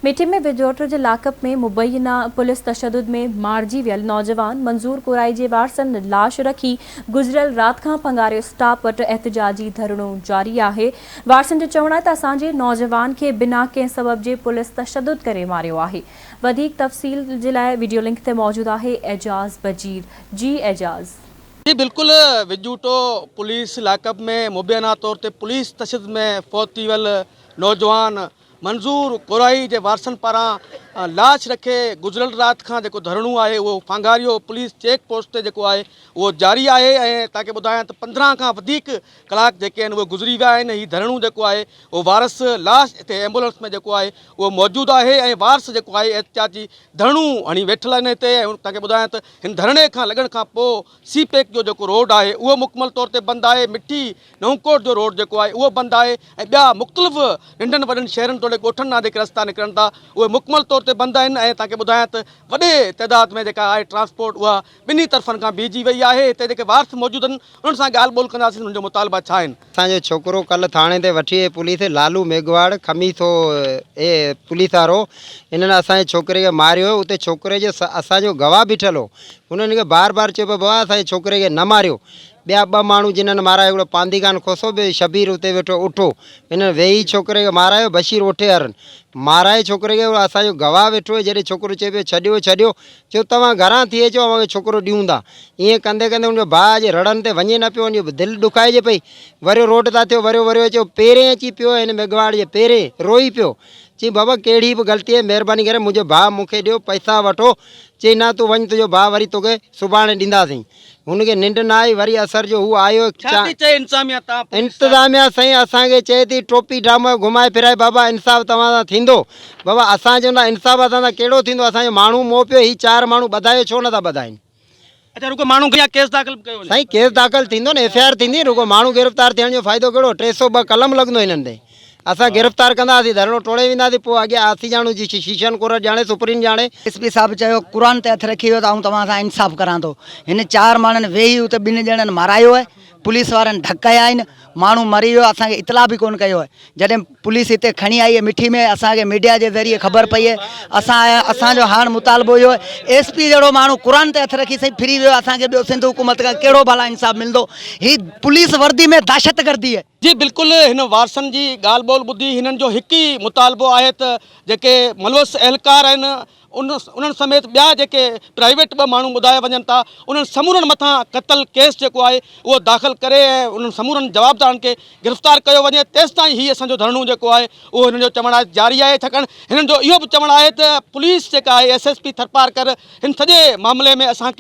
مٺي ۾ وجوٽ جي لاڪپ ۾ مبينا پوليس تشدد ۾ مارجي ويل نوجوان منظور ڪورائي جي وارثن لاش رکي گذريل رات کان پنگاريو اسٽاپ وٽ احتجاجي ڌرڻو جاري آهي. وارثن جو چوڻ آهي ته اسان جي نوجوان کي بنا ڪنهن سبب جي پوليس تشدد ڪري ماريو آهي. وڌيڪ تفصيل جي لاء وڊيو لنڪ تي موجود آهي اعجاز بجير. جي اعجاز. جي بلڪل وجوٽو پوليس لاڪپ ۾ مبينا طور تي پوليس تشدد ۾ فوت ٿي ويل نوجوان منظور ڪورائي جي وارثن پاران لاش رکي گذريل رات کان جيڪو ڌرڻو آهي اهو ڦانگاريو پوليس چيڪ پوسٽ تي جيڪو آهي اهو جاري آهي ۽ توهان کي ٻڌايان ته 15 کان وڌيڪ ڪلاڪ جيڪي آهن اهي گذري ويا آهن هي ڌرڻو جيڪو آهي اهو وارث لاش هتي ايمبولنس ۾ جيڪو آهي اهو موجود آهي ۽ وارث جيڪو آهي احتجاجي ڌرڻو هڻي ويٺل آهن هتي ۽ توهان کي ٻڌايان ته هن ڌرڻي کان لڳڻ کان پوء سي پيڪ جو جيڪو روڊ آهي اهو مڪمل طور تي بند آهي، مٺي نئون ڪوٽ جو روڊ جيڪو آهي اهو بند آهي ۽ ٻيا مختلف ننڍن وڏن شهرن توڙي ڳوٺن ڏانهن جيڪي رستا نڪرن ٿا اهي مڪمل طور تي بند آهن ۽ توهان کي ٻڌايان ته وڏي تعداد ۾ جيڪا آهي ٽرانسپورٽ اها ٻنهي طرفن کان بيهجي وئي آهي، هتي جيڪي وارث موجود آهن انهن سان ڳالهه ٻولهه ڪنداسين انهن جو مطالبا ڇا آهن. اسان جو ڇوڪرو ڪلهه ٿاڻي تي وٺي وئي پوليس لالو ميگهواڙ خميسو اي پوليس وارو انهن اسان جي ڇوڪري کي ماريو اتي ڇوڪري جو اسان جو گواهه بيٺل هو انهن کي بار بار چيو پيو بابا اسان جي ڇوڪري کي نه ماريو ٻيا ٻه ماڻهو جنھن مارايو هڪڙو پانڌي خان کوسو ٻيو شبير اتي ويٺو اٺو انهن ويهي ڇوڪري کي مارايو بشير اٺي هرن مارائي ڇوڪري کي اسان جو گواهه ويٺو هو جڏهن ڇوڪرو چئي پيو ڇڏيو ڇڏيو چيو توهان گهران ٿي اچو اوهان کي ڇوڪرو ڏيون ٿا. ائين ڪندي ڪندي ان جو ڀاء جي رڙن تي وڃي نه پيو ان جي دل ڏکائجي پئي. وريو روڊ تان ٿيو وريو وريو اچيو پيرين اچي پيو هن ميگهواڙ جي پيرين روئي پيو. چيائين بابا ڪهڙي به غلطي آهي مهرباني ڪري منهنجو ڀاء مون کي ڏيو پئسا وٺو. چيائين نه تون وڃ تنهنجو ڀاء وري توکي سڀاڻي ڏينداسين. هن کي ننڊ نه آئي وري اسر جو هو آيو ڇا ٿي چئي انتظاميا تان پوليس انتظاميا سائين اسان کي چئي ٿي ٽوپي ڊرامو گهمائي ڦرائي بابا انصاف توهان سان ٿيندو بابا اسان چون ٿا انصاف اسان سان ڪهڙو ٿيندو اسان جو ماڻهو مئو پيو هي چار ماڻهو ٻڌايو ڇو نٿا ٻڌائين. اڇا رڳو ماڻهو يا ڪيس داخل به ڪيو وڃي. سائين ڪيس داخل ٿيندو نه ايف I R ٿيندي رڳو ماڻهو گرفتار ٿيڻ جو فائدو ڪهڙو 302 قلم لڳندو هنن تي اسان گرفتار ڪنداسين ڌرڻو ٽوڙي وينداسين پوء اڳيان اسين ڄاڻون جي شيشن ڪورٽ ڄاڻي سپريم ڄاڻي. ايس پي صاحب چيو قرآن تي هٿ رکي ويو ته آئون توهان سان انصاف ڪران ٿو هن چار ماڻهن ويهي اتي ٻن ڄڻن مارايو آهي پوليس وارن ڌڪ ڪيا آهن ماڻهو مري ويو اسان کي اطلاع به ڪونه ڪيو آهي جڏهن پوليس هتي کڻي آئي مٺي ۾ اسان کي ميڊيا جي ذريعي خبر پئي آهي اسان آيا اسان جو هاڻ مطالبو اهو آهي ايس پي جهڙو ماڻهو قرآن تي هٿ رکي سائين ڦري ويو اسان کي ٻيو سنڌ حڪومت کان ڪهڙو ڀلا انصاف ملندو هي پوليس وردي ۾ دهشتگردي آهي. جي بلڪل هن وارثن جي ڳالهه ٻولهه ٻڌي هنن جو هڪ ئي مطالبو آهي ته جيڪي ملوث اهلڪار آهن ان انهن سميت ٻيا جيڪي پرائيويٽ ٻه ماڻهو ٻڌايا وڃن ٿا انهن سمورن مٿان قتل ڪيس جيڪو آهي اهو داخل ڪري ۽ انهن سمورن جوابدارن کي گرفتار ڪيو وڃي تيستائين هي اسان جو ڌرڻو جيڪو آهي اهو هنن جو چوڻ آهي جاري آهي ڇاڪاڻ هنن جو اهو به چوڻ آهي ته پوليس جيڪا آهي ايس ايس پي ٿرپارڪر هن سڄي معاملي ۾ اسان کي.